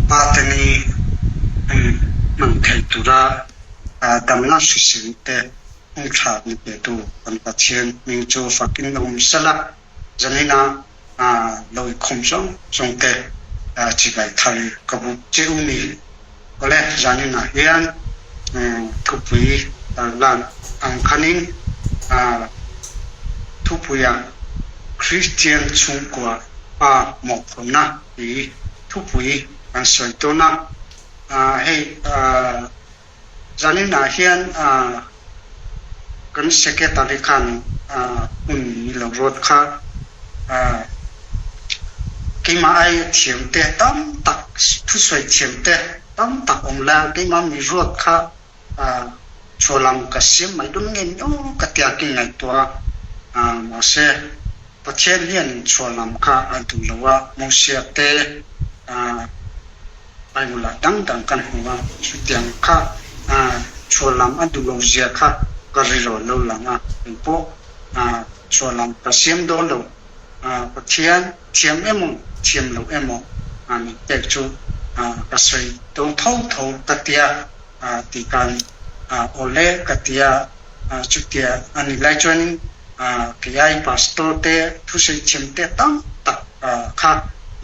Pa te ni hman thei tura damna hrisel te hung tha ni pe tu kan Pathian hming chu fakin awm sela, zanina lo i khawm zawng zawng te chibai thar ka buk che u ni. Awle, zaninah hian thupui tarlan ang khanin thupuiah Kristian chhungkua pa mawhphurhna tih thupui kan sawi dawn a. Hei zaninah hian kan Secretary khan hun ni lo ruat kha keimah ai thiam te tam tak thusawi thiam te tam tak awm lai a, keimah mi ruat kha chhuahlam ka siam mai dawn nge ni aw ka tia kin ngaihtuah a, mahse Pathian hian chhuahlam kha a duh lo a, Mosia te Bible ah dang dang kan hmu a, chutiang kha chhuahlam a duh lo zia kha ka rilru a lo lang a, engpawh chhuahlam ka siam dawn lo, Pathian thiam emaw thiam lo emaw min pek chu ka sawi dawn tho tho ka tia tih khan awle ka tia, chutia a nih lai chuanin keiai pastor te thusawi thiam te tam tak kha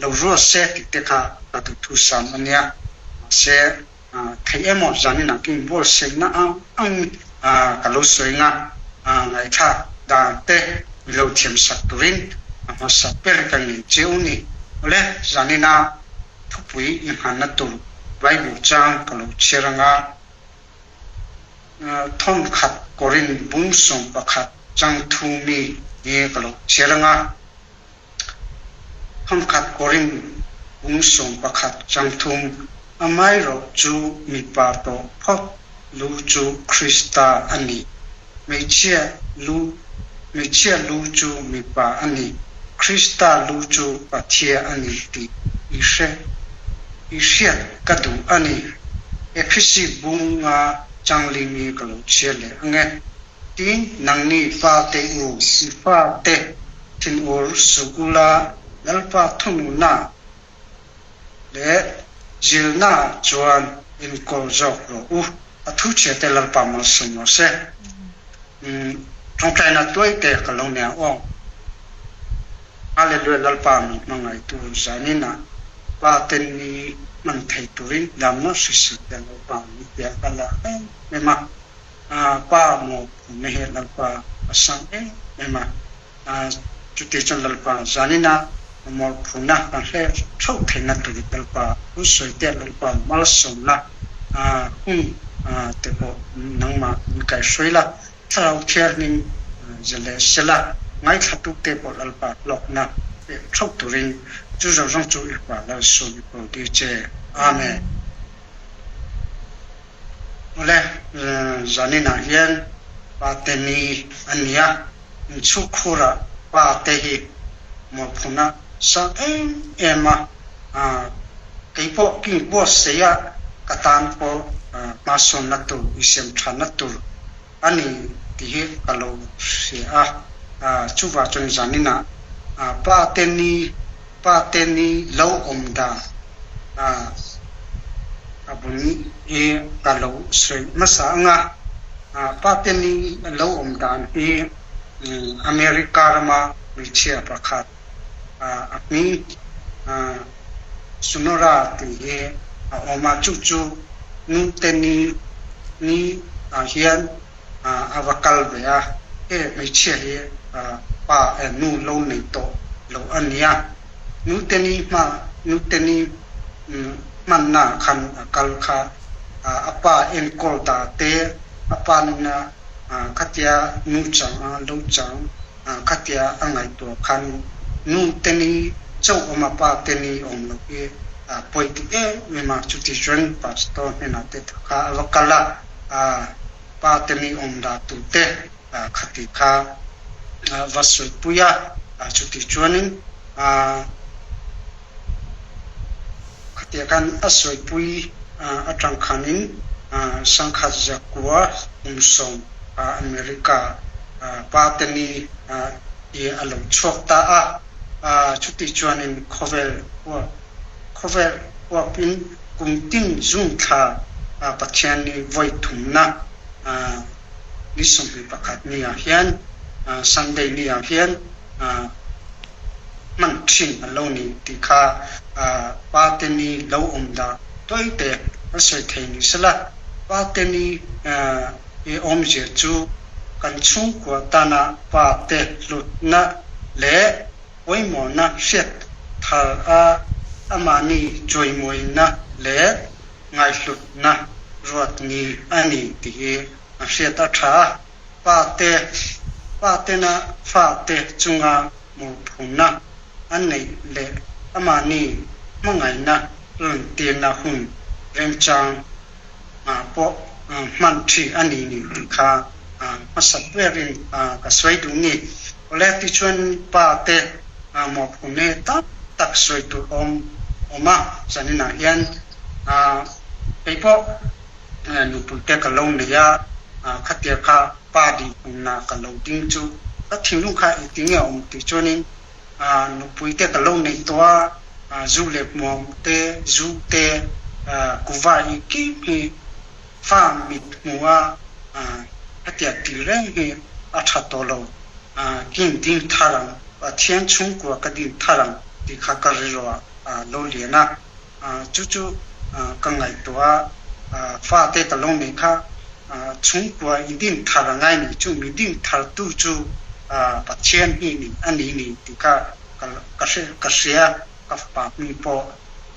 lo ruat se tih te kha ka duhthusam a nia. Mahse, theih emaw zanin ang kin buatsaihna ang ang ka lo sawi nga, ngaihthlak dan te mi lo thiam sak turin a hmasa ber ka ngei che u ni. Awle, zanina thupui innghanna tur Bible chang ka lo chhiar anga, thawnkhat Korin bung 11 chang thu mi hi ka lo chhiar anga, Thawnkhat Korin bung 11 chang thum, Amaherawh chu mipa tawh phawt lu chu Krista a ni, hmeichhia lu hmeichhia lu chu mipa a ni, Krista lu chu Pathia a ni tih i hre i hriat ka duh a ni. Ephesi bunga chang limi ka lo chhiar leh ang e. Tin, nangni fate u, i fate thinur suh ula, Lalpa thununa leh zilna chuan inkawl zawk rawh u. A thu chhiate Lalpa malsawm rawh se. Tawngtaina tuaite ka lo nia aw. Hallelujah Lalpa min hmangaihtu zaninah Pa te ni hman thei turin damna hrisel te Lalpa min piah ka la em em a. Pa maw phunna hi Lalpa a sang em em a, chuti chuan Lalpa zanina maw phunna kan hre theuh theihna tur Lalpa hun sawi te Lalpa malsawmna hun te pawh nangmah min kaihhruai la, Thlarau Thianghlim zaleh sela ngaithla te pawh Lalpa hlawkna pek theuh turin chu zawng zawng chu i Pa Lalsawm i ko tir che. Amen. Awle, zaninah hian pate ni a ni a, inchhungkhurah pate hi mawhphurhna sang em em a, keipawh king buatsaih ka tan pawh hmasawnna tur, insiamthatna tur a ni tih hi ka lo hria a, chuvah chuan zaninah pate ni Pate ni lo awm dan a bul hi ka lo sawi hmasa ang a, Pate ni lo awm dan hi America rama hmeichhia pakhat a hming Sonora tih hi a awm a, chu chu Nute ni ni ah hian a va kal ve a, he hmeichhia hi pa nu lo nei tawh lo a nia, nute ni hma nute ni hmanna khan a kal kha a pa enkawl ta te a pa nuna khatia nu chang a lo chang khatia a ngaihtuah khan nute ni chauh awm a pa te ni awm lo hi pawi ti em em a, chuti chuan pastor hnenah te kha a va kal a. Pa te mi awm dah tur te khati kha va sawipui a, chuti chuanin khatia khan a sawipui atang khanin sangkhat zakua kum 10 America pa te ni hi a lo chhuak ta a, chuti chuanin khawvel huap. Khawvel huapin kum tin June thla Pathianni vawi thumna ni 21 ni ah hian Sunday ni ah hian hman thin a lo ni tih kha Pate ni lo awm dah tawi te a sawi thei ni sela. Pate ni i awmzia chu kan chhungkua tana pate hlutna leh pawimawhna hriat thar a amahni chawimawina leh ngaihhlutna ruat ni a ni tih hi a hriat a tha a. Pate, patena fate chunga mawhphurhna an neih leh amahni hmangaihna lantirna hun remchang pawh hman thi a ni ni tih kha hmasa berin ka sawi duh ni. Awle tichuan pa te mawhphurhna tam tak sawi tur awm awm a, zaninah hian kei pawh nupui te ka lo nei a, khatia kha pa dinhmunah ka lo ding chu ka thinlung kha engtinge a awm tih chuanin Nupui te ka lo neih tawh a, zu leh hmuam te, zu te, kuva i kim hi fa mit hmu a, hetiang tih reng hi a tha tawh lo. Kin ding thar ang, Pathian chhungkua ka din thar ang tih kha ka rilru ah lo lian a. Chu chu ka ngaihtuah a, fate ka lo neih kha chhungkua i din thar a ngai ni chu, mi din thar tu chu Pathian hi ni a ni ni tih kha ka hria, ka fapa hming pawh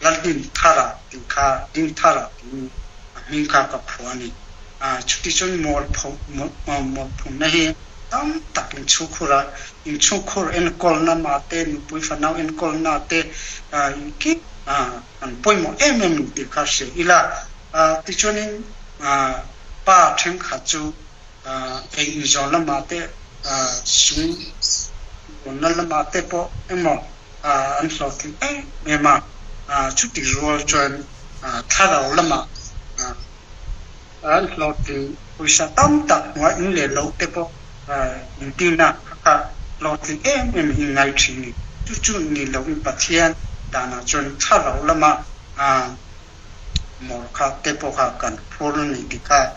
Laldinthara tih kha Dinthara tiin a hming kha ka phuah a ni. Chuti chuan mawlphumna hi tam tak inchhungkhur a, inchhungkhur enkawlna mah te, nupui fanau enkawlna te engkim an pawimawh em em ni tih kha hria ila. Tichuanin pa thenkhat chu ei inzawn lamah te, sum dawnna lamah te pawh emaw an hlawhtling em em a, chutih rual chuan thlarau lamah An hlawhtling pawisa tam tak hnuai in leh lo te pawh intina kha kha hlawhtling em em in ngai thin ni. Chu chu ni lo in Pathian danah chuan thlarau lama mawr kha te pawh kha kan phur a ni tih kha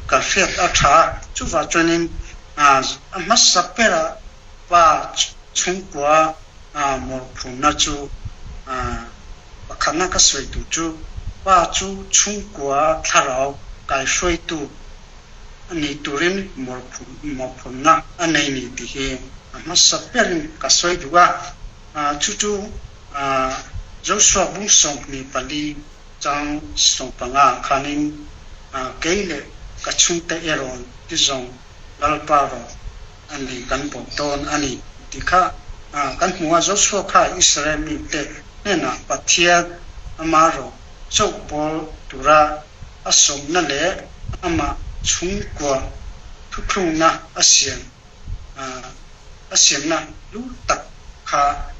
ka hriat a tha a. Chuvah chuanin a hmasa bera pa chhungkua mawr phurna chu Pakhatna ka sawi tur chu pa chu chhungkua thlarau kaihruaitu a ni turin mawhphurhna a nei ni tih hi a hmasa berin ka sawi duh a. Chu chu Joshua bung 24 chang 15 khanin kei leh ka chhungte erawh ti zawng Lalpa rawh a ni kan bawk dawn a ni tih kha kan hmu a. Joshua kha Israel mite hnenah Pathian ama rawh chauh bawl tura a sawmna leh amah chhungkua thuthlungna a siam a siamna hlu tak kha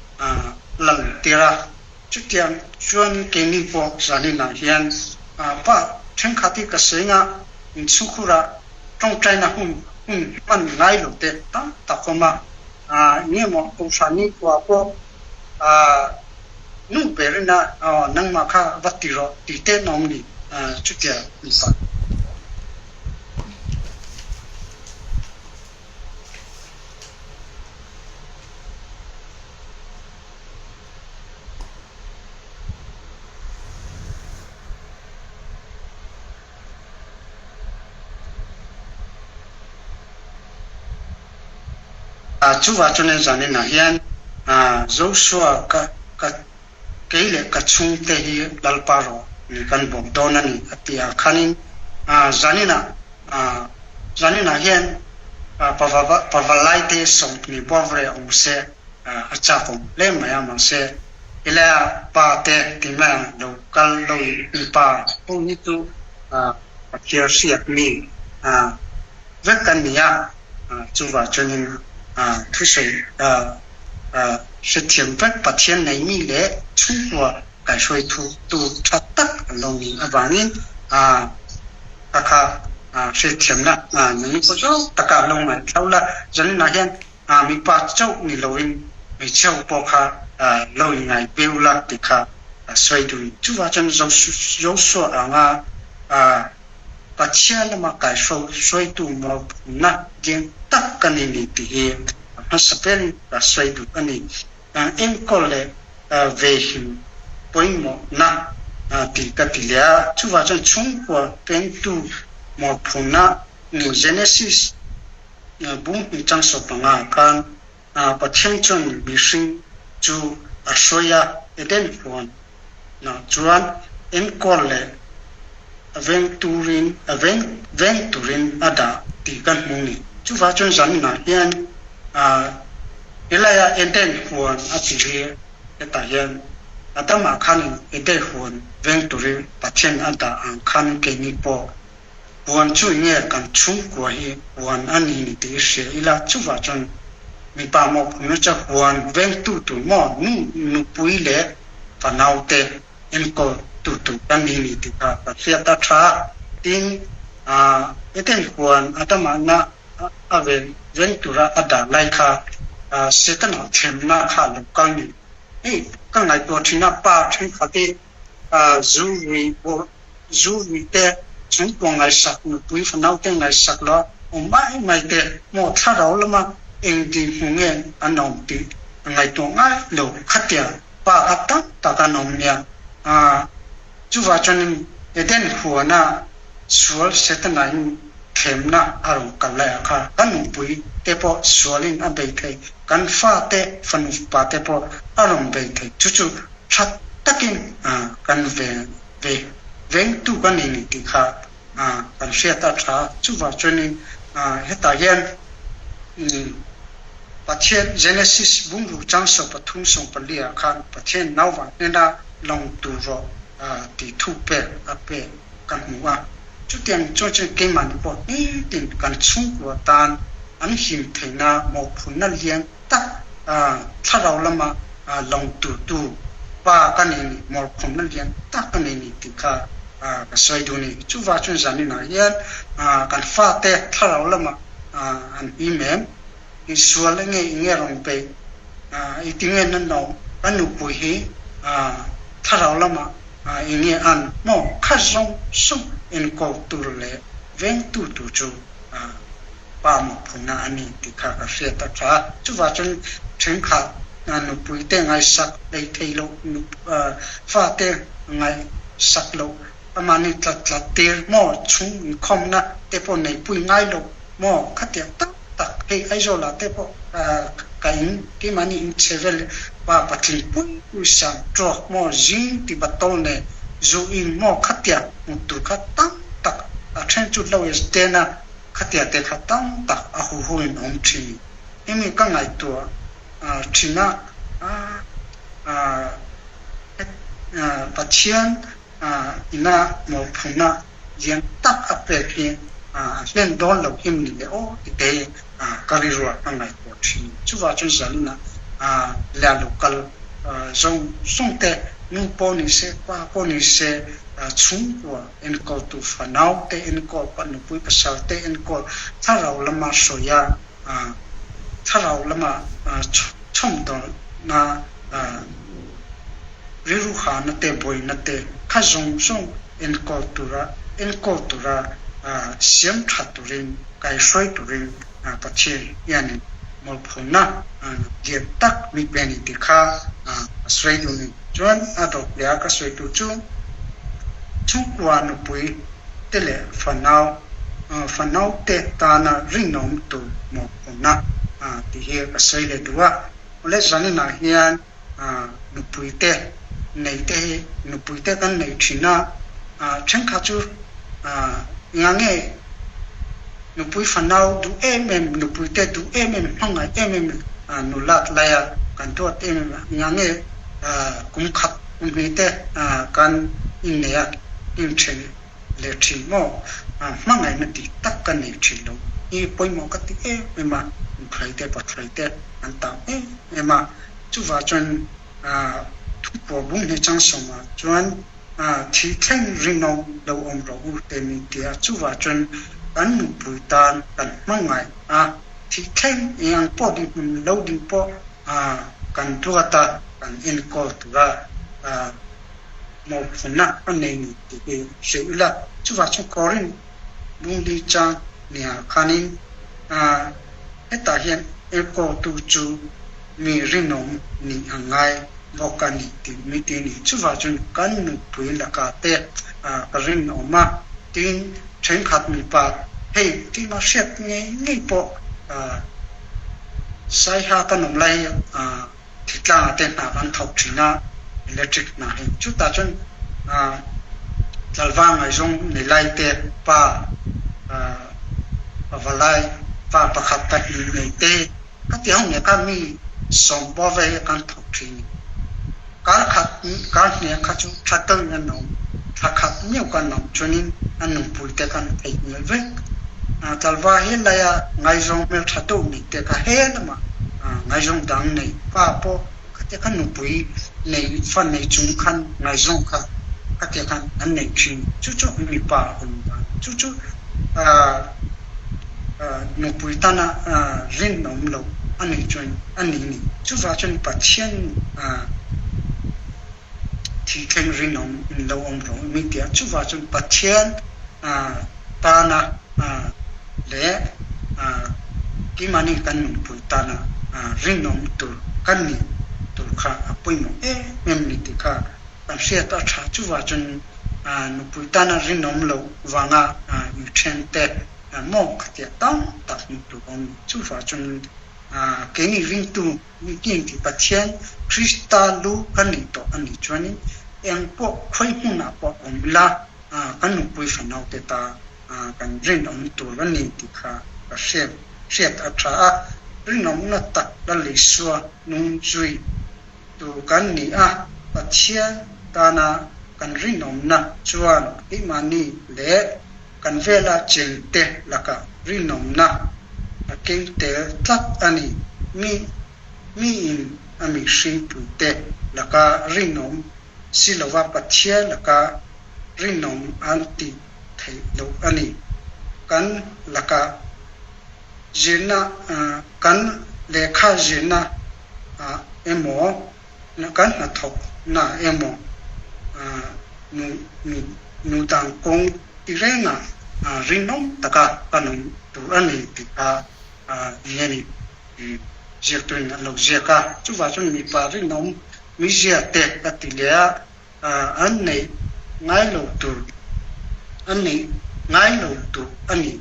lantir a. Chutiang chuan keini pawh zaninah hian pa thenkhat hi ka sawi nga inchhungkhurah tawngtaina hun hun hman ngai lo te tam tak awm a, enge maw Kohhran nikhua pawh nu berin a nangmah kha va ti rawh tih te an awm ni chutia mipa. Chuvah chuan zaninah hian Joshua ka ka kei leh ka chhungte hi Lalpa rawh ni kan bawk dawn a ni a ti ah khanin zaninah zaninah hian pavalaite 20 bawk reh awm se a chak awm hle mai a mahse Ila pa te ti mai ang lo kal lo in pa ho hi chu Pathian hriat mi vek an ni a, chuvah chuanin thusawi hrethiam vek Pathian nei mi leh chhungkua kaihruai thu tu tha tak an lo nih avangin kha kha hriatthiamna nung pawh zawng taka lo ngaihthlo la, zaninah hian Mipa chauh ni loin hmeichhe ho pawh kha lo inngai beu la tih kha sawi duh ni. Chuvah chuan Joshua anga Pathian lama kaihhruaitu mawhphurhna ding tak ka ni ni tih hi a hmasa berin ka sawi duh a ni. Enkawl leh vehim pawimawhna tih ka ti leh a, chuvah chuan chhungkua pengtu mawhphurhna Genesis bung hnih chang 15 ah khan Pathian chuan mihring chu a hruai a, Eden huan nah chuan enkawl leh a veng turin a veng veng turin a dah tih kan hmu ni. Chuvah chuan zaninah hian helaiah Eden huan a ti hi hetah hian Adama khanin Eden huan veng turin Pathian a dah ang khan keini pawh Huan chu nge kan chhungkua hi huan a ni ni tih i hria ila, chuvah chuan mipa mawhphurhna chu huan vengtu tur maw nu nupui leh fanaute enkawl tu tur kan ni ni tih kha ka hriat a tha. Tin, Eden huan Adamahna a ven veng tura a dah lai kha Setana thlemna kha a lo kal ni. Hei ka ngaihtuah thin a, pa thenkhat hi zu rui bawrh Zu rui te, chhungkua ngaihsak, nupui fanau te ngaihsak lo awm mai mai te maw thlarau lama eng dinhmu nge an awm tih a ngaihtuah ngai lo khatia pa kha tam tak an awm nia. Chuvah chuanin Eden huana sual Setana in thlemna a rawn kal lai ah kha kan nupui te pawh sualin a bei thei, kan fa te fanu fapa te pawh a rawn bei thei chu chu tha takin kan ven ve vengtu kan ni ni tih kha kan hriat a tha. Chuvah chuanin hetah hian Pathian Genesis bungruk chang 33 14 ah khan Pathian nauvang hnena lawng tur rawh tih thu pek a pek ka hmu a. Chutiang chuan chuan keimahni pawh nitin kan chhungkua tan an him theihna mawhphurhna lian tak thlarau lama lawng turtu pa ka nei ni, mawlkhawmna lian tak ka nei ni tih kha ka sawi duh a ni. Chuvah chuan zaninah hian kan fate thlarau lama an him em? I sual enge i nge rawn peih? I ti nge na no? Ka nupui hi thlarau lama i nge an maw? Kha zawng zawng enkawl tur leh vengtu tur chu Pa mawhphurhna a ni tih kha ka hriat a tha. Chuvah chuan thenkhat nupuite ngaihsak hlei thei loh, fate ngaihsak loh, amahni tlat tlat tir maw, chhung inkhawmna te pawh neipui ngai loh maw, khatiang tak tak hei Aizawlah te pawh ka in keimahni in chhe vel pa patling pui pui sang tawk maw, zing ti batol nen zu in maw khatiang hmuh tur kha tam tak a then chu lo tena Khatia te kha tam tak a huhu in awm thin. Hemi ka ngaihtuah thin a, Pathian ina mawhphurhna lian tak a pek hi a hlen dawn lo him ni le aw ti te ka rilruah ka ngaihtuah thin. Chuvah chuan Zalina leh a lo kal zawng zawng te nu pawh ni se pa pawh ni se chhungkua Enkawltu fanaute enkawl, pa nupui pasalte enkawl, thlarau lama hruaia, thlarau lama chhawmdawlna, rilru hana te, buaina te kha zawng zawng enkawl tura, enkawl tura siam tha turin, kaihruai turin Pathian hianin mawlphurna lian tak mi pe a ni tih kha a sawi duh a ni. Chuan a dawt leh a ka sawi tur chu chhungkua nupui te leh fanau fanau te tana rinawm tur mawhphurhna tih hi ka sawi leh duh a. Awle zaninah hian nupui te nei te hi nupui te kan nei thin a, thenkhat chu enga nge nupui fanau duh em em, nupui te duh em em, hmangaih em em nulat laia kan duat em em a, enga nge kum khat kum hnih te kan innei a, inthen leh thin maw? Hmangaihna tih tak ka nei thin lo hi pawimawh ka ti em em a, nuthlai te pathlai te an tam em em a, chuvah chuan thupua bung hne chang sawmah chuan thih thleng rinawm lo awm rawh u te min ti a, chuvah chuan kan nupui tan kan hmangaih a, thih thleng eng ang pawh dinhmun lo ding pawh kan duat a, kan enkawl tura. mawhphurhna a nei ni tih hi hrilh ila. Chuvah chuan Korinth lungli chang nia khanin hetah hian enkawltu chu mi rinawm nih a ngai bawk a ni tih mi ti a ni. Chuvah chuan kan nupui lakah te ka rinawm a, tin thenkhat mipa hei tima hriat ngei ngei pawh Saiha kan awm lai Thitlang te hna kan thawk thin a, electric hna hi. Chutah chuan tlalva ngaihzawng nei lai te, pa pavalai, pa pakhat pahnih nei te ka ti ho nia kha mi sawmpua ve hi kan thawk thin. Kar khat kar hniah kha chu tha deuhin an awm, thla khat miau kan awm chuanin a nupui te kan theihnghilh vek. Tlalva hi laia ngaihzawng hmeltha deuh nei te kha he lamah ngaihzawng dang nei pa pawh khatia khan nupui nei fa nei chung khan ngaihzawng kha khatia khan an nei thin. Chu chu mipa awm dan chu chu nupui tana rinawm lo a nih chuan a ni ni. Chuvah chuan Pathian Thil thleng rinawm in lo awm rawh min ti a, chuvah chuan Pathian tana leh keimahni kan nunpui tana rinawm tur kan nih tur kha a pawimawh em em ni tih kha kan hriat a tha. Chuvah chuan nupui tana rinawm loh vanga inthen te maw khatiah tam tak hmuh tur a awm. Chuvah chuan keini ringtu Mitin ti Pathian Krista lu kan nih tawh a nih chuanin eng pawh khawi hmunah pawh awm ila kan nupui fanaute ta kan rinawm tur a ni tih kha ka hriat hriat a tha a. Rinawmna tak Lal Isua nung zui tur kan ni a, Pathian tana kan rinawmna chuan keimahni leh kan vela chengte lakah rinawmna a keng tel tlat a ni. Mi miin a mihringpuite laka rinawm si lova Pathian laka rinawm an tih theih loh a ni. Kan laka zirna kan lehkha zirna ah emaw kan hnathawkna emaw nu nu nu dang kawng ti rengah rinawm taka kan awm tur a ni tih kha nge ni ziaktuin a lo ziak a. Chuvah chuan mipa rinawm mizia te ka ti leh a, an neih ngai lo tur an neih ngai lo tur a ni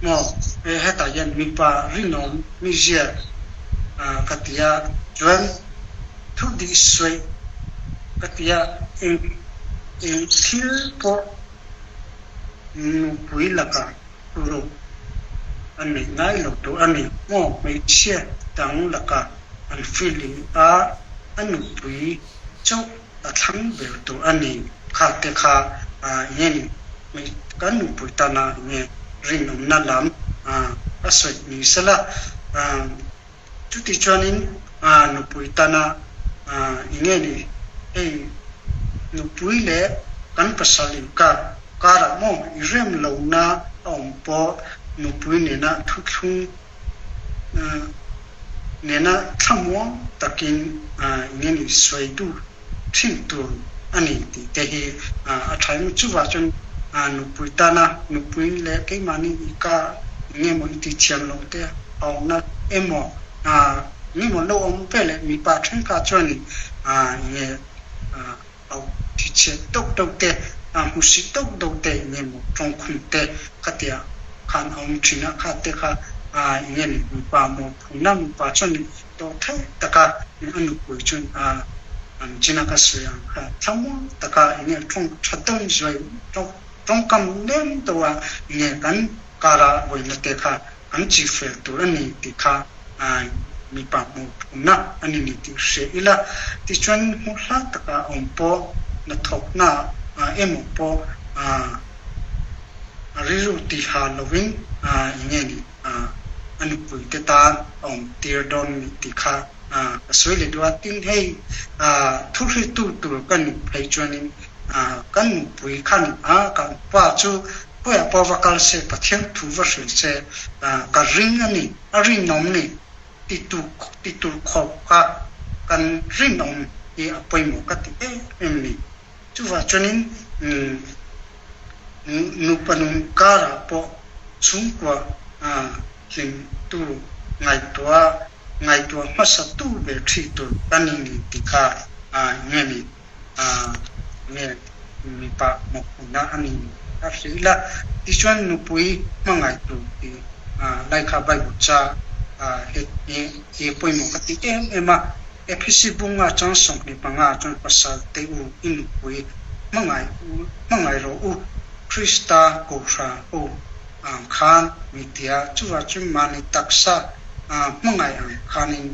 maw? Hetah hian mipa rinawm mizia ka ti a, chuan thu dih sawi ka ti a, eng eng thil pawh nupui lakah ruk an neih ngai lo tur a ni maw? Hmeichhia dang lakah an feeling a, a nupui chauh a thlang ber tur a ni. Kha te kha enge ni kan nupui tana enge rinawmna lam a sawi ni sela. Chuti chuanin nupui tana enge ni hei nupui leh kan pasal inkar karah maw i rem lohna a awm pawh nupui nena thuthlung nena thlamuang takin enge ni sawi duh thin tur a ni tih te hi a tha em. Chuvah chuan nupui tana nupui leh keimahni i ka enge maw i ti thiam lo te a awmna emaw enge maw lo awm ve leh mipa thenkhat chuanin enge Au thichhiat deuh deuh te, hmusit deuh deuh te eng emaw tawngkhum te khatia khan a awm thin a, kha te kha eng nge ni mipa maw phunna mipa chuan tawh theih taka a nupui chuan an china ka sawi ang kha thlamuang taka eng nge tawng tha deuh zuai tawngkam lem deuh a eng nge kan kara vawiina te kha an chi fel tur a ni tih kha mipa hmuh phunna a ni ni tih hria ila, tichuan hmuh hla taka awm pawh hnathawkna emaw pawh a rilru tiha lovin eng nge ni a nupuite tan a awm tir dawn ni tih kha ka sawi leh duh a. Tin, hei thuhriltu tur ka nih phei chuanin kan nupui khan kan pa chu Khawiah pawh va kal se, Pathian thu va hrilh se, ka ring a ni, a rinawm ni ti tur ti tur khawp kha kan rinawm hi a pawimawh ka ti em em ni. Chuvah chuanin nupa nun karah pawh chhungkua hlimtu ngaihtuah ngaihtuah hmasa tu ber ṭhi tur kan ni ni tih kha nge ni nge mipa mawhphurhna a ni ni a hrilh a. Tichuan nupui hmangaih tur tih lai kha Bible cha he pawimawh ka ti em em a. Ephesi bunga chang 25 chuan pasal te u i nupui hmangaih u hmangaih rawh u Krista Kohhran ho ang khan mi tia chuvah chu mahni taksa hmangaih ang khanin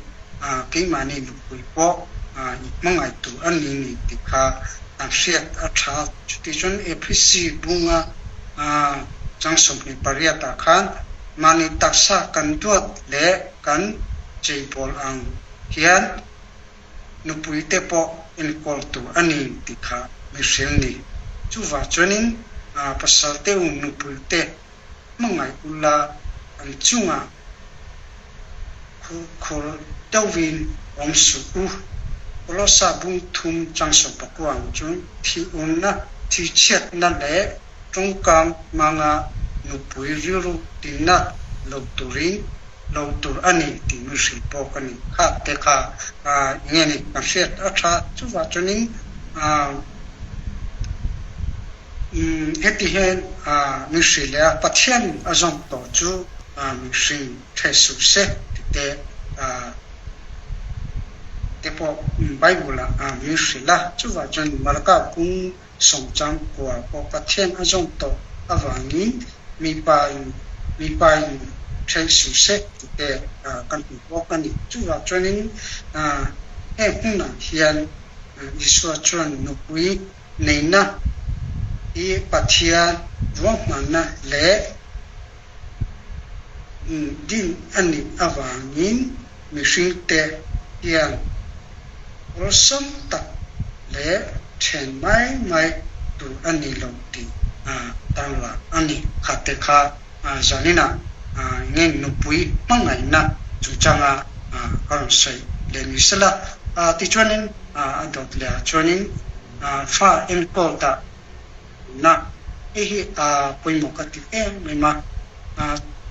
keimahni nupui pawh i hmangaih tur a ni ni tih kha kan hriat a tha. Chutichuan Ephesi bunga chang 28 ah khan mahni taksa kan duat leh kan cheibawl ang hian nupuite pawh enkawl tur a ni tih kha mi hrilh ni. Chuvah chuanin pasalte u nupuite hmangaih ula an chungah khur deuhvin awm suh u. Kolosa bung thum chang 19 ang chu thiunna, thichhiatna leh tawngkam hmanga nupui rilru tinna lo turin lo tur a ni tih min hrilh bawk a ni. Kha te kha nge ni kan hriat a tha. Chuvah chuanin heti hian min hrilh leh a, Pathian a zawm tawh chu min hrin the suh se tih te te pawh Bible ah min hrilh a. Chuvah chuan Marka kung sawmchang kua pawh Pathian a zawm tawh avangin mipa in mipa in then suh se tih te kan hmu bawk a ni. Chuvah chuanin heng hmunah hian Isua chuan nupui neihna hi Pathian ruahmanna leh din a nih avangin mihringte hian awlsam tak leh then mai mai tur a ni lo tih tarlang a ni. Khate kha zaninah nge nupui hmangaihna chungchanga ka rawn sawi leh ni sela. Tichuanin a dawt leh ah chuanin fa enkawl dah na hei hi a pawimawh ka ti em em a.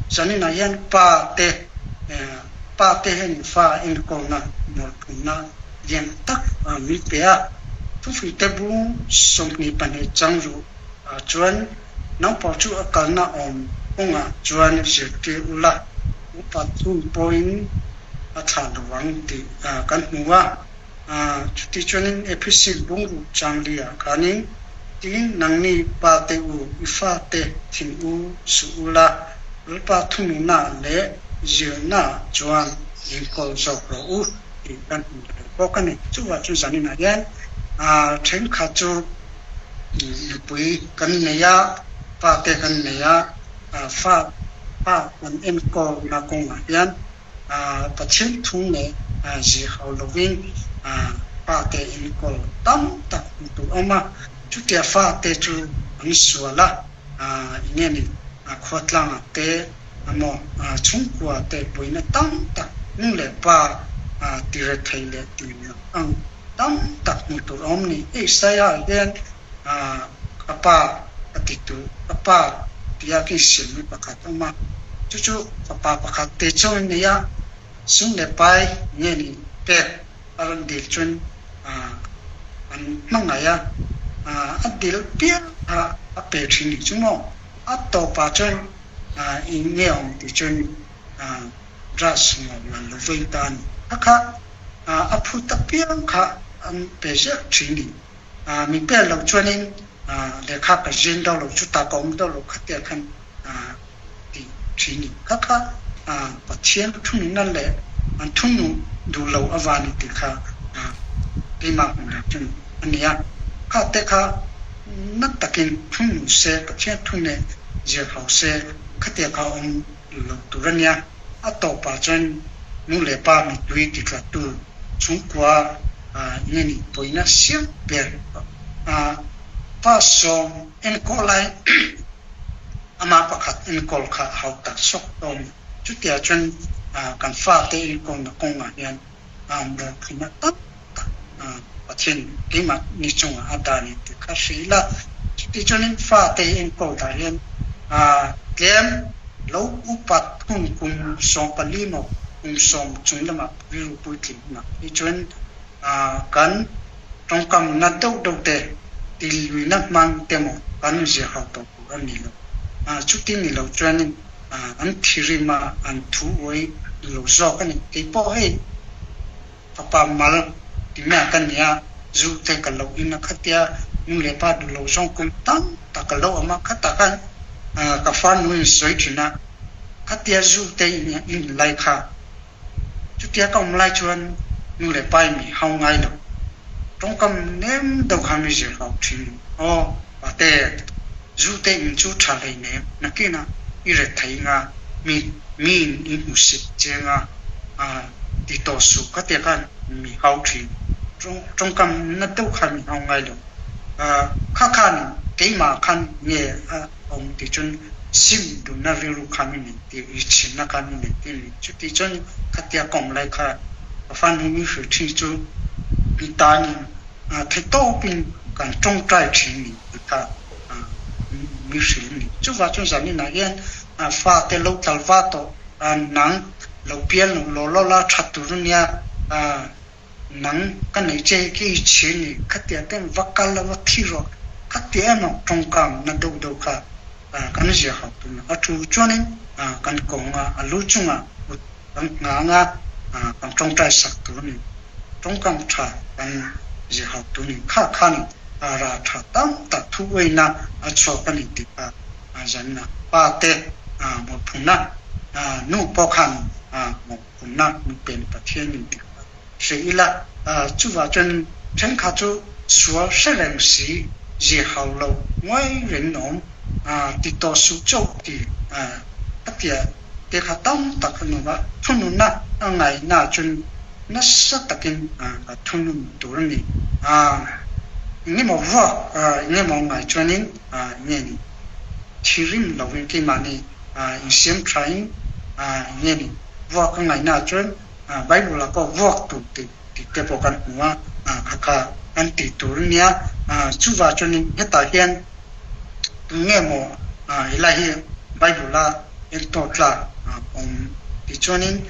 Zaninah hian pa te pa te hian fa enkawlna mawlphunna lian tak min pe a. Thufuite bung 22 chang ruh ah chuan naupang chu a kalna awm kawngah chuan zirtir ula, upa thung pawhin a thlah lo ang tih kan hmu a. Chutichuanin Ephesi bungruk changli-ah khanin, Tin, nangni pa te u, i fa te thin u suh ula, Lalpa thununa leh zirna chuan enkawl zawk rawh u tih kan hmu leh bawk a ni. Chuvah chu zaninah hian thenkhat chu nupui kan nei a, fa te kan nei a, fa fa kan enkawlna kawngah hian Pathian thu leh zir hau lovin fate enkawl tam tak hmu tur awm a, chutia fate chu an sual a, enge ni khuatlangah te emaw chhungkua te buaina tam tak nu leh pa tire thei leh ti ang tam tak hmu tur awm ni. Isaiah hian ka pa a ti tu, ka pa tia ka insiamna pakhat a awm a, chu chu fapa pakhat te chauh in nei a, sum leh pai nge ni pek a rawn dil chuan an hmangaih a, a dil piang kha a pe thin ni chu maw, a tawpah chuan eng nge awm tih chuan drugs ngaw lan lo vei ta a ni, kha kha a phut apiang kha an pe ziah thin ni. Min pek loh chuanin lehkha ka zin deuh lo, chutah ka awm deuh lo khatia khan ti thin ni. Kha kha Pathian thununna leh an thunnu duh lo avang ni tih kha keimah hmuh dan chu a ni a. Kha te kha na takin thunnu se, Pathian thu nen zir hau se khatia kha awm lo tur a nia. A tawpah chuan nu leh pa mittui titlattu chhungkua nge ni pawina siam ber pa sawm enkawl lai amah pakhat enkawl kha a hau tak sawk tawh a ni. Chutiah chuan kan fate enkawlna kawngah hian mawhphurhna tam tak. Pathian keimah ni chungah a dah a ni tih kha hre ila. Chutichuanin fate enkawl dah hian tlem lo upat hun kum 14 maw kum 10 chung lamah rilru puitling hunah phei chuan kan tawngkam na deuh deuh te tiluina hmang te maw kan zir ho tawh tur a ni lo. Chuti ni lo chuanin an thirim a, an thu uai lo zawk a ni. Keipawh hei fapa mal ti mai ka nia, zu te ka lo in a khatia nu leh pa duh lo zawng kum tam tak ka lo awm a, khatah khan ka farnu in sawi thin a, khatia zu te in lai kha Chutia ka awm lai chuan nu leh pa in mi hau ngai lo. Tawngkam nem deuh kha mi zir hau thin. Aw, pate, zu te in chu tha hlei nem, nakinah i ret thei nga, mi miin i hmusit che nga, ti tawh suh ka tia khan mi hau thin. Tawngkam na deuh kha mi hau ngai lo. Kha khan keimah khan nge a awm tih chuan sim duhna rilru kha mi nei tir, i chhinna kha mi nei tir ni. Chuti chuan khatia ka awm lai kha ka fanu mi hrilh thin chu i tanin theihtawpin kan tawngtai thin ni tih kha mi hrilh ni. Chuvah chuan zaninah hian fate lo tlal va tawh nang lo pial law law la that tur ania. Nang ka nei che hi i chhin ni, khatia ten va kal la va thi rawh, khatia emaw tawngkam na deuh deuh kha kan ziah hauh tun a thu chuanin kan kawng a, a lu chungah kut kan nghang a, kan tawngtai sak tur a ni. Tawngkam tha kan ziah hauh tur a ni. Kha khan ra tha tam tak thu uaina a chhuak a ni tih kha zanna pa te mawhphurhna nu pawh khan mawh Hunna nupen Pathian in ti kha hre ila, chuvah chuan thenkhat chu sual hre reng si, zir hau lo ngawi reng in awm, ti tawh suh chauh ti a tia te kha tam tak an awm a, thununna a ngaihna chuan nasa takin a thunun tur a ni. Engemaw vuak engemaw ngai chuanin nge ni thirim lovin keimahni insiam thain nge ni vuak a ngaihna chuan Bible ah pawh vuak tur tih te pawh kan hmu a, kha kha kan tih tur a nia. Chuvah chuanin hetah hian tunge maw helai hi Bible a entawh tlak awm tih chuanin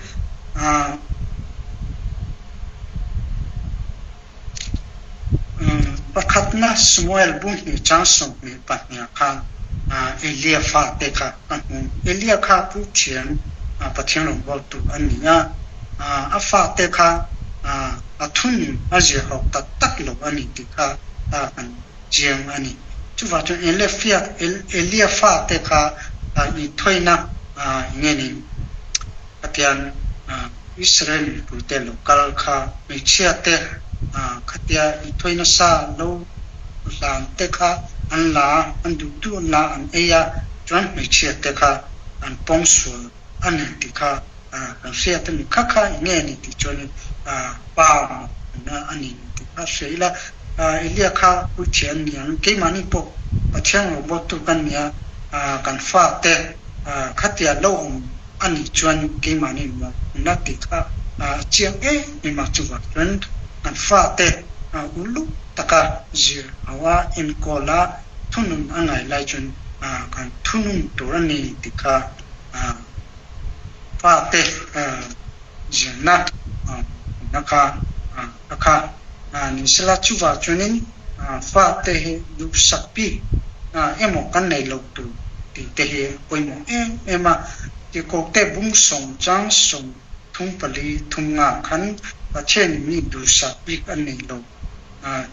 Pakhatna Samuel bu hnih chang 22 ah khan Elia fate kha ka hmu. Elia kha Puithiam Pathian rawngbawltu a ni a, a fate kha a thunun a zirho tak tak lo a ni tih kha kan chiang a ni. Chuvang chuan Elia fate kha inthawina nge ni Pathian Israel mipuite lo kal kha hmeichhia te khatia inthawih nasa lo hlan te kha an la a, an duh duh an la an ei a, chuan hmeichhia te kha an pawng sual a ni tih kha kan hriat a ni. Kha kha eng nge a ni tih chuanin pa mawhphurhna a ni tih kha hria ila, Elia kha puithiam a ni ang, keimahni pawh Pathian rawngbawltu kan ni a, kan fate khatia lo awm A nih chuan keimahni mawhphurhna tih kha a chiang em em a, chuvang chuan kan fate uluk taka zir ho a, enkawl a, thunun a ngai lai chuan kan thunun tur a ni tih kha fate zirna mawhphurhna kha a kha ni sela, chuvang chuanin fate hi duhsak bik emaw kan nei lo tur tih te hi a pawimawh em em a. Tikote bung sawm chang 34 thum nga khan Pathian mi duhsak bik a nei lo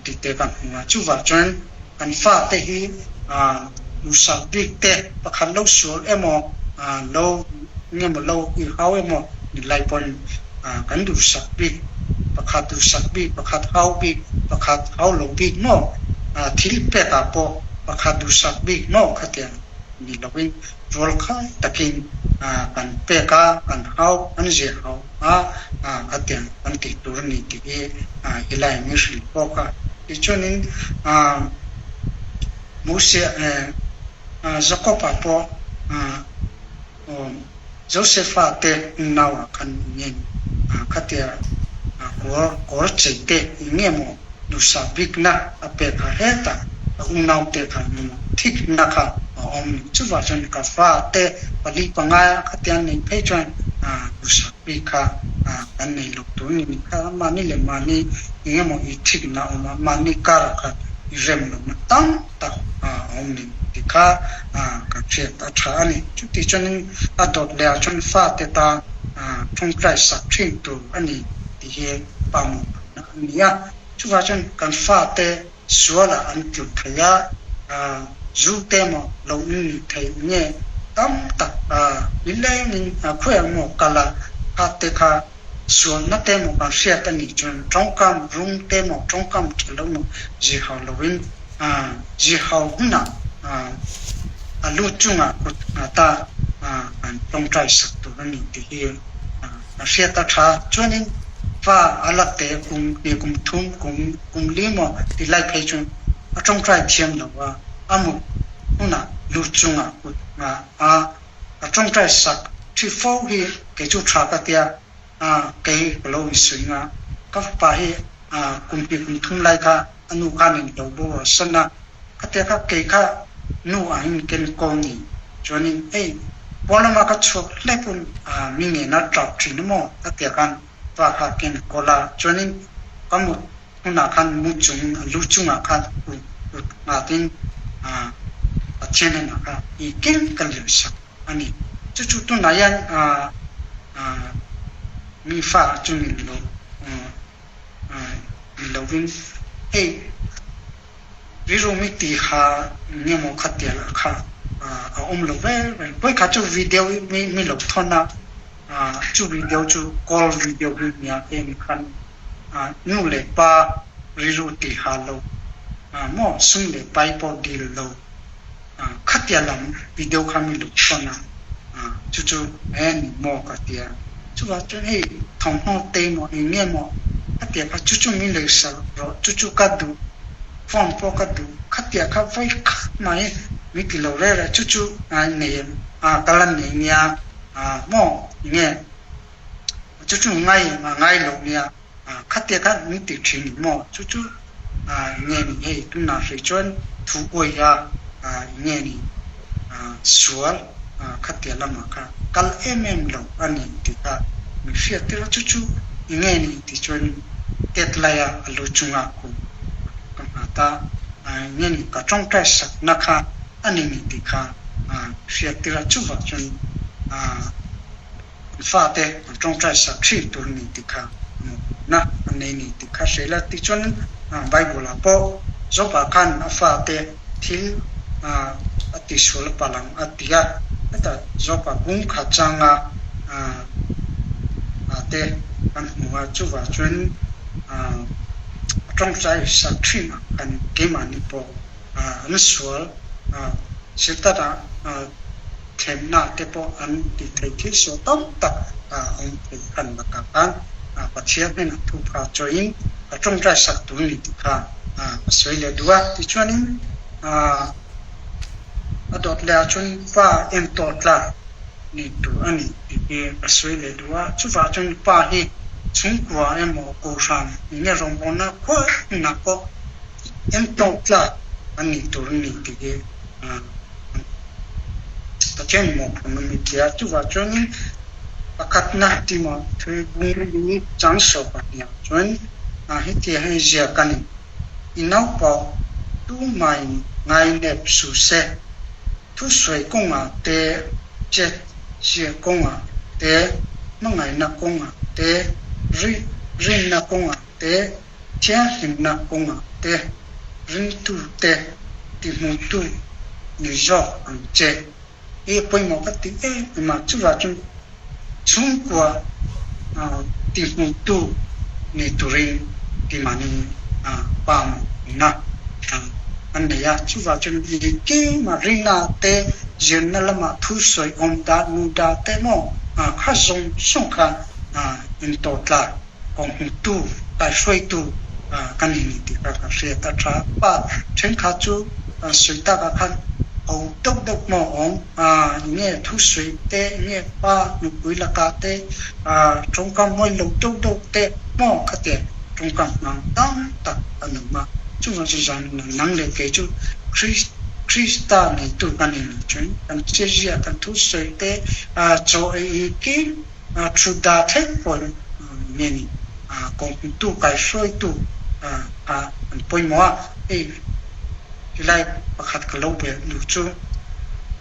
tih te kan hmu a. Chuvah chuan kan fate hi duhsak bik te pakhat lo sual emaw lo engemaw lo i hau emaw ni lai pawn kan duhsak bik pakhat duhsak bik pakhat hau bik pakhat hau lo bik maw thil pek ah pawh pakhat duhsak bik maw khatiang ni lovin rualkhai takin kan pek a kan hau kan zir hau a khatiang kan tih tur a ni tih hi helai mi hrilh bawk a. Tichuanin Mosia Jakob-a pawh Josefa te nauah khan ngen khatia kawr kawr chei te eng nge maw duhsak bikna a pek kha hetah a unaute kha emaw thikna kha a awm ni. Chuvah chuan ka fate pali pangaia khatiang an neih phei chuan duhsak bik kha kan nei lo tur ni kha mahni leh mahni eng emaw i thikna a awm a, mahni karah khan i rem lohna tam tak a awm ni tih kha kan hriat a tha a ni. Chuti chuanin a dawt leh ah chuan fate tan tawngtai sak thin tur a ni tih hi pa mawhphurhna a ni a. Chuvah chuan kan fate sualah an tlu thei a, zu te emaw lo in ni thei nge tam tak nilengin khawiah emaw kal a, kha te kha sualna te emaw kan hriat a nih chuan tawngkam rum te emaw tawngkam tha lo emaw zihau loin zihau hunah a lu chungah kut nghata kan tawngtai sak tur a ni tih hi a hriat a tha. Chuanin fa a la te kum hnih kum thum kum kum li maw ti lai phei chuan a tawngtai thiam lo a, a mut hunah lu chungah kut nghah a a tawngtai sak thi fo hi kei chu tha ka tia kei ka lo insuih nga ka fapa hi kum hnih kum thum lai kha a nu khan in lo bo a san a, khatia kha kei kha nu ang in ken ko ni chuanin hei pawn lama ka chhuak hlek un mi ngen a tap thin emaw khatia khan pa kha ken kawl a chuanin ka mut hunah khan mu chung a lu chungah khan kut nghatin Pathian hnenah kha i ken ka lian sak a ni. Chu chu tunah hian mi fa chu ni lo ni lovin hei rilru mi tiha nge maw kha tial kha a awm lo vel vel. Vawikhat chu video mi mi lo thawn a, chu video chu call video hi nia em khan nu leh pa rilru tiha lo maw sum leh pai pawh dil lo khatia lam video kha mi lo thawn a, chu chu e ni maw ka tia. Chuvang chuan hei thawmhnaw te maw eng nge maw khatia kha chu chu min lei sak rawh, chu chu ka duh, phone pawh ka duh, khatia kha vawi khat mai min ti lo reh reh, chu chu nei em ka la nei nia maw eng nge chu chu ngai em a ngai lo nia. Khatia kha min ti thin maw? Chu chu nge ni hei tunah hrih chuan thu awih a nge ni sual khatia lamah kha kal em em lo a ni tih kha min hriat tir a, chu chu nge ni tih chuan tet laia a lu chunga kum ka nghat a, nge ni ka tawngtai sakna kha a ni ni tih kha hriat tir a, chuvang chuan An fate an tawngtai sak thin tur ni tih kha na an nei ni tih kha hre la. Tichuan Bible ah pawh Job-ah khan a fate thil a tisual palh ang a ti a, hetah Job-ah bung kha changa te kan hmu a, chuvah chuan a tawngtai sak thin ang khan keimahni pawh an sual Sitara thlenna te pawh an ti thei thil sual tam tak a awm thei khan lakah khan Pathian hnenah thupha chawiin ka tawngtai sak tur ni tih kha ka sawi leh duh a. Tichuanin a dawt leh ah chuan pa entawl tlak ni tur a ni tih hi ka sawi leh duh a. Chuvah chuan pa hi chhungkua emaw kohhran enge rawngbawlna khual hmunah pawh entawl tlak a ni tur a ni tih hi Pathian mawhphurhna mi tia chuvah chuanin pakhatna tima thil bung hi chang sawh pahniah chuan heti hei ziak a ni. I naupawh tumain ngainep suh se, thusawi kawngah te, chet ziah kawngah te, hmangaihna kawngah te, rinna kawngah te, Thianghlimna kawngah te ringtute tihmuhtu ni zawk ang che. I pawimawh ka ti em em a, chuvah chuan chhungkua tihmuhtu ni turin keimahni pa mawhna an nei a, chuvah chuan engkima rinna te zirna lamah thusawi awm dah nu dah te maw kha zawng zawng kha intawhtlak Kawng-hmutu, kaihhruaitu ka ni ni tih kha ka hriat a tha. Pa thenkhat chu sawi takah khan ho deuh deuh maw awm, enge thusawi te, enge pa nupui lakah te, tawngkam mawi lo deuh deuh te maw kha tia. Tawngkam hmang tam tak an awm a, chuvang chu zan nang leh kei chu Krista neitu kan ni lo chuan kan chezia, kan thusawi te, chaw ei engkim thut dah thleng pawhin nge ni kawngtu kaihruaitu kha an pawimawh a, hei helai pakhat ka lo belh duh chu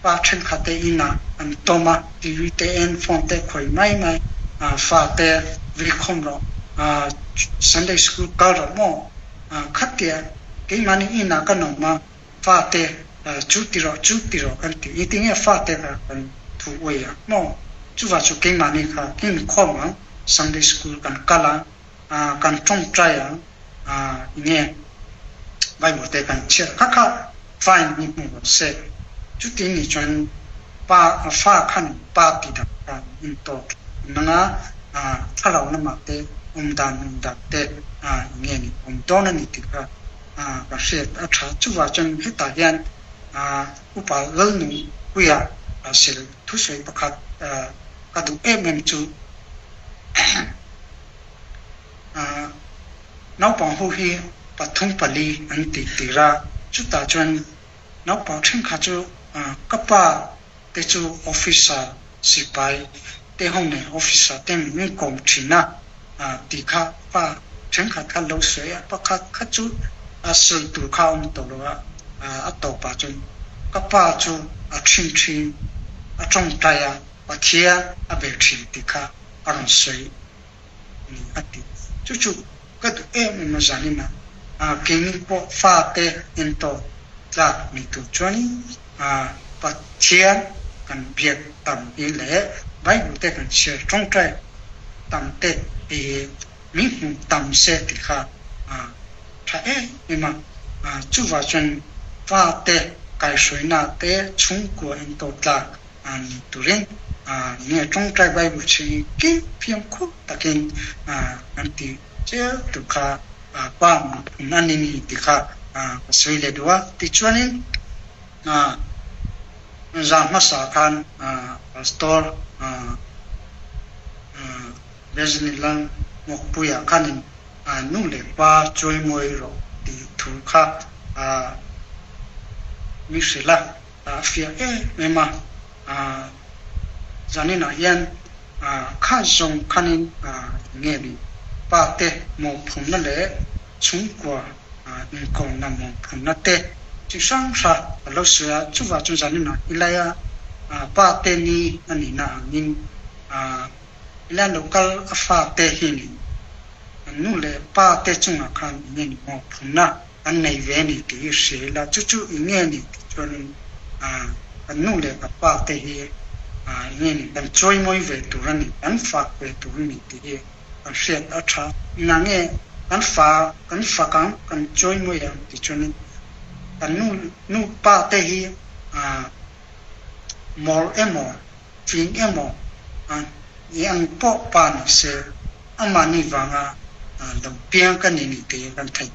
pa thenkhat te inah an tawm a, TV te en, phone te khawih mai mai, fa te vilkhawm rawh. Sunday school kal rawh maw? Khatia keimahni inah kan awm a, fate chu ti rawh chu ti rawh kan ti. Engtinge fate kha kan thu uai ang maw? Chuvah chu keimahni kha inkhawm ang, Sunday school kan kal ang, kan tawngtai ang, enge Bible te kan chhiat kha kha fine hi hmu rawh se. Chuti nih chuan pa fa khan pa ti dak kha in tawk nang a, thlarau lamah te awm dan nun dan te enge ni awm dawn a ni tih kha ka hriat a tha. Chuvah chuan hetah hian upa Lalnungpuia sil thusawi pakhat ka duh em em chu naupang ho hi pathum pali an tih tir a, chutah chuan naupang thenkhat chu ka pa te chu officer sipai te ho nen officer te min kawm thin a tih kha pa thenkhat kha lo sawi a, pakhat kha chu a sawi tur kha a awm tawh lo a, a tawpah chuan ka pa chu a thin thin a tawngtai a, Pathian a bel thin tih kha a rawn sawi a ni a ti. Chu chu ka duh em em a zanin a, keini pawh fate entawn tlak ni tur chuanin Pathian kan biak tam hi leh Bible te kan chhiar tawngtai tam te hei hi min hmu tam se tih kha tha em em a. Chuvah chuan fate kaihhruaina te chhungkua entawn tlak ni turin nge tawngtai Bible chhing kim fimkhur takin kan ti chial tur kha pa mutphun a ni ni tih kha ka sawi leh duh a. Tichuanin zan hmasa khan Pastor Benjamin Lalmawkpuia khanin nu leh pa chawimawi rawh tih thu kha mi hrilh a. A fiah em em a, zaninah hian kha zawng khanin nge ni pa te mawhphurhna leh chhungkua inkawmna mawhphurhna te chi hrang hrang a lo sawi a, chuvah chuan zaninah ilaia pa te ni a nihna angin ila lo kal a fa te hi ni nu leh pa te chungah khan nge ni mawhphurhna an nei ve a ni tih hi hria ila, chu chu eng nge ni tih chuanin kan nu leh ka pa te hi eng nge ni kan chawimawi ve tur a ni, kan fak ve tur a ni tih hi kan hriat a tha. Engah nge kan fa kan fak ang, kan chawimawi ang tih chuanin kan nu nu pa te hi mawl emaw fing emaw eng pawh pa ni se Amahni vanga lo piang ka ni ni tih kan theih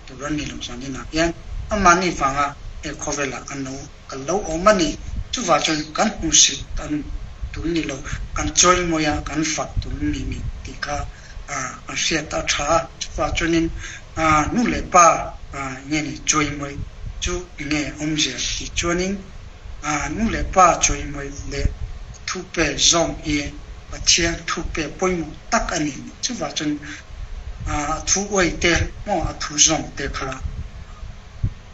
tur a ni lo zaninah hian amahni vanga he khawvelah kan lo kan lo awm a ni. Chuvah chuan kan hmuhsit an tul ni lo, kan chawimawi a, kan fak tul ni ni tih kha kan hriat a tha a. Chuvah chuanin nu leh pa nge ni chawimawi chu nge awmzia tih chuanin nu leh pa chawimawi leh thupe zawm hi Pathian thupe pawimawh tak a ni. Chuvah chuan a thu uai te maw a thu zawm te kha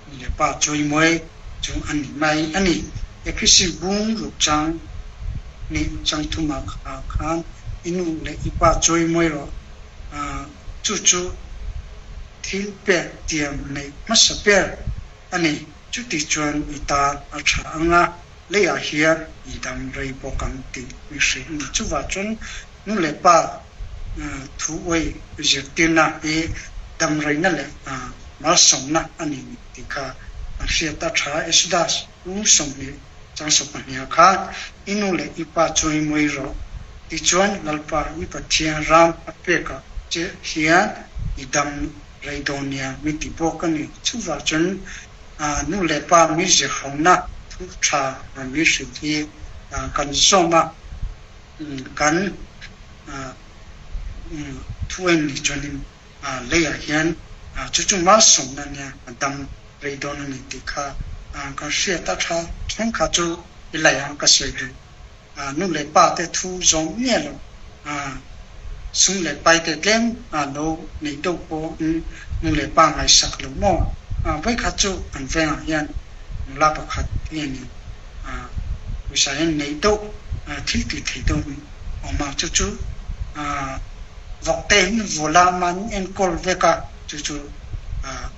nu leh pa chawimawi chu a ni mai a ni. Ephesi bung ruk chang nih chang thumah kha khan i nu leh i pa chawimawi rawh. Chu chu thil pek tiam neih hmasa ber a ni. Chuti chuan i tan a tha ang a. Leiah hian i dam rei bawk ang tih mi hrilh a ni. Chuvah chuan nu leh pa thu uai zirtirna hi dam reina leh malsawmna a ni tih kha an hriat a tha. Exodus u 20 chang 12 ah khan i nu leh i pa chawimawi rawh tichuan Lalpa i Pathian ram a pekah che hian i dam rei dawn nia mi ti bawk a ni. Chuvah chuan Nu leh pa mi zirhona thu tha rawn mi hrilh hi kan zawm a, kan thu en ni chuanin Leiah hian chu chu malsawmna nia a dam rei dawn a ni tih kha kan hriat a tha. Thenkhat chu i lei ang ka sawi duh. Nu leh pa te thu zawm miah lo, sum leh pai te tlem lo neih deuh pawh nu leh pa ngaihsak lo maw? Vawikhat chu kan vengah hian nula pakhat hianin pawisa hian neih deuh thil tih theih deuh awm a, chu chu vawkte hi vawla man enkawl vek a, chu chu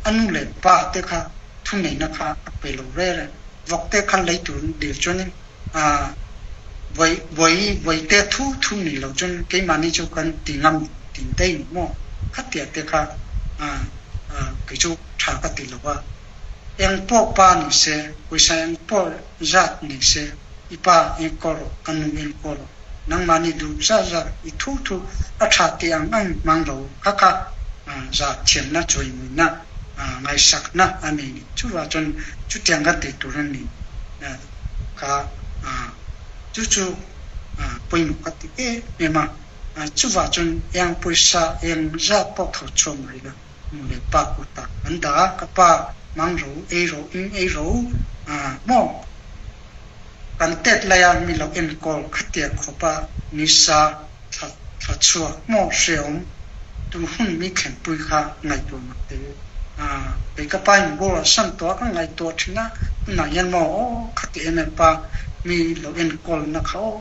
a nu leh pa te kha thuneihna kha a pe lo rêr a, vawkte kha lei tur dil chuanin vawi vawi vawite thu thu ni lo chuan keimahni chu kan ti ngam tin daih maw khatia te kha kei chu tha ka ti lo a, eng pawh pa ni se, pawisa eng pawh zat ni se, i pa enkawl rawh, ka nu enkawl rawh, nangmahni duh zat zat i thu thu a tha tih ang ang hmang lo kha kha zat thiamna chawimuina ngaihsakna a nei ni. Chuvah chuan chutiang ka tih tur a ni kha chu chu pawimawh ka ti em em a. Chuvah chuan eng pawisa eng zat pawh tho chhuak mai la nu leh pa kutah an dah a, ka pa hmang ro ei ro in ei ro maw? Kan tet laia mi lo enkawl khatia khawpa nisa thla thla chhuak maw hreawm tu hun mi thlenpui kha ngaihtuah mak teh u. Kei ka pa in bawr a san tawh a ka ngaihtuah thin a, tunah hian maw aw khati em em pa mi lo enkawl na kha aw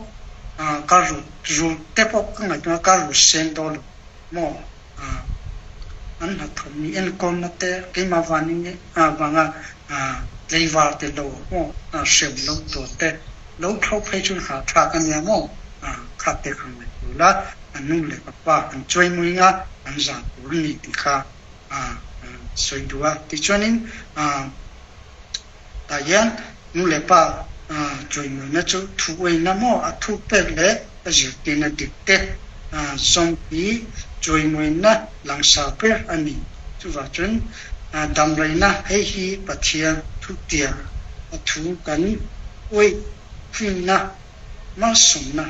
ka rut rul te pawh ka ngaihtuah a ka rut seng dawn lo maw. An hnathawk mi enkawlna te keimah vanin vanga tleivar te lo maw hreu lo tur te lo thlo phei chu hahthlak a nia maw kha te kha ngaihtuah la a nu leh a pa an chuaimui nga an zah tur a ni tih kha sawi duh a. Tichuanin tah hian nu leh pa chawimuina chu thu uaina maw a thu pek leh a zirtirna dik te zawng hi chawimuina langsar ber a ni. Chuvah chuan damreina hei hi Pathian thutiang a thu kan uaih hlimna malsawmna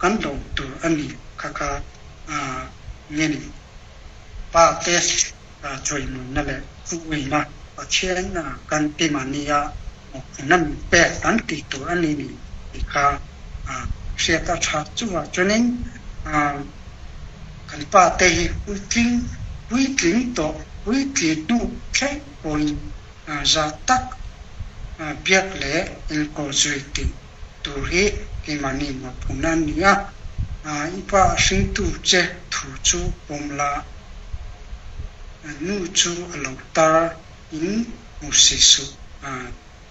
kan dawng tur a ni kha kha nge ni pa te Chawimuina leh thuuina Pathian kan ti mahnia mawhphurhna min pek kan tih tur a ni ni tih kha hriat a tha. Chuvah chuanin kan pa te hi puitling puitling tawh puitling hnu thleng pawhin zah tak biak leh enkawl zui tih tur hi keimahni mawhphurhna a ni a. I pa hringtu che thu chu pawm la. Nu chu a lo tar in hmu si suh.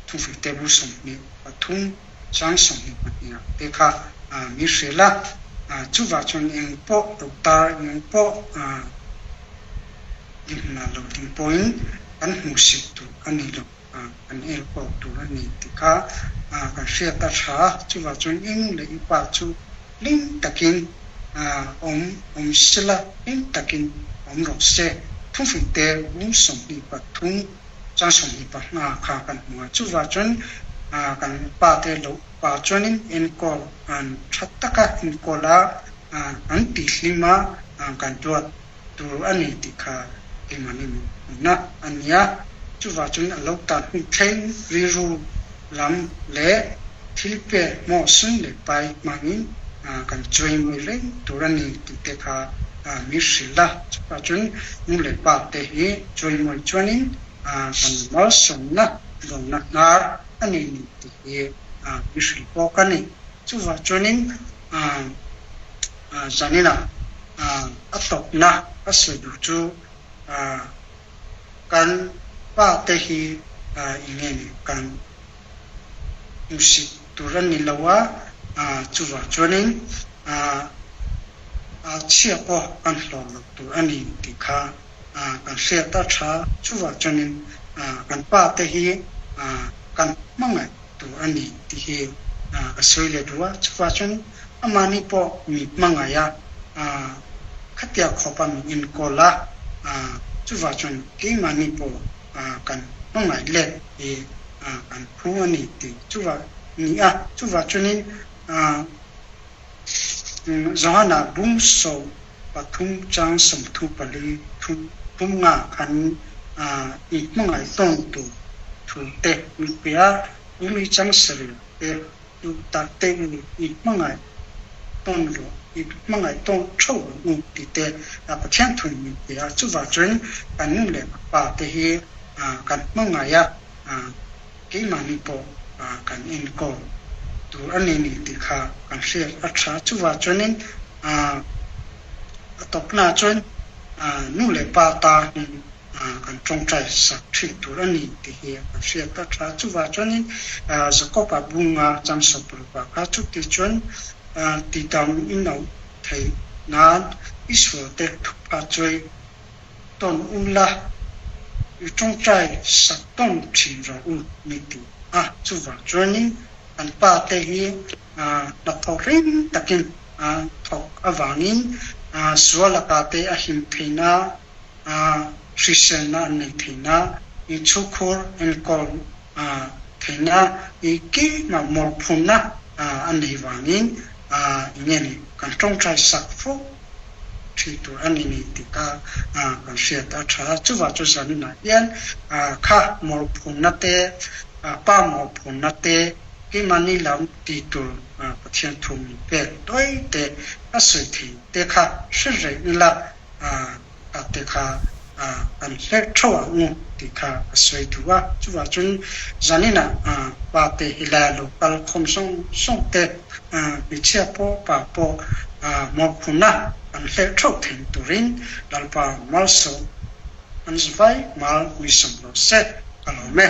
Thufui table 23 chang 22 ah te kha min hrilh a. Chuvah chuan eng pawh lo tar eng pawh dinhmunah lo ding pawhin kan hmu sik tur a ni lo. Kan el pawh tur a ni tih kha kan hriat a tha a. Chuvah chuan eng leh i pa chu hlim takin awm awm sela, hlim takin awm rawh se. Thufingte bung 23 chang 25 kha kan hmu a. Chuvah chuan kan pa te lo pa chuanin enkawl an tha taka enkawl a, an tihhlim a, kan duat tur a ni tih kha keimahni mawhphurhna a ni a. Chuvah chuan a lo tan hun thleng rilru lam leh thil pek hmawh sum leh pai hmangin kan chawimawi reng tur a ni tih te kha min hrilh a. Chuvah chuan nu leh pa te hi chawimawi chuanin kan malsawmna dawnna hnar a ni ni tih hi min hrilh bawk a ni. Chuvah chuanin Zaninah a tawpna ka sawi duh chu kan pa te hi enge ni kan hmusit tur a ni lo a, chuvang chuanin a chhia pawh kan hlawm lo tur a ni tih kha kan hriat a tha. Chuvang chuanin kan pa te hi kan hmangaih tur a ni tih hi ka sawi leh duh a, chuvah chuan amahni pawh mi hmangaih a, khatia khawpa min enkawl a, chuvah chuan keimahni pawh kan hmangaih let hi kan phu a ni tih chuvah ni a, chuvah chuanin Johana bung so. pathum chang 34 thum thum nga khan i hmangaih tawn tur thu te min pe a, umi chang sarih te duh tak te u i hmangaih tawn rawh, i hmangaih tawn theuh rawh u tih te Pathian thu in min pe a. Chuvah chuan kan nu leh pa te hi kan hmangaih a, keimahni pawh kan enkawl tur a ni ni tih kha kan hriat a tha. Chuvah chuanin a tawpnaah chuan nu leh pa tanin kan tawngtai sak thin tur a ni tih hi kan hriat a tha. Chuvah chuanin Jakob-a bunga chang sawmparukah kha chuti chuan tidam in auh theih nan i sualte thupha chuai tawn u la, i tawngtai sak tawn thin rawh u ni ti a. Chuvah chuanin kan pa te hi hnathawk reng takin thawk avangin sual laka te a him theihna, hriselna an nei theihna, inchhungkhur enkawl theihna, engkimah mawhphurhna a nei vangin enge ni kan tawngtai sak fo thin tur a ni ni tih kha kan hriat a tha. Chuvah chu zaninah hian kha mawhphurhna te, pa mawhphurhna te, keimahni lam tih tur Pathian thu min pek dawi te a sawi thei te kha hre reng ila a te kha kan hlerh theuh ang u tih kha ka sawi duh a. Chuvah chuan zaninah pa te hi la lo kal khawm sawng sawng te, hmeichhia pawh pa pawh mawhphurhna kan hlerh theuh thei turin Lalpa malsawm an zavai mal mi sawm lo se ka lawm e.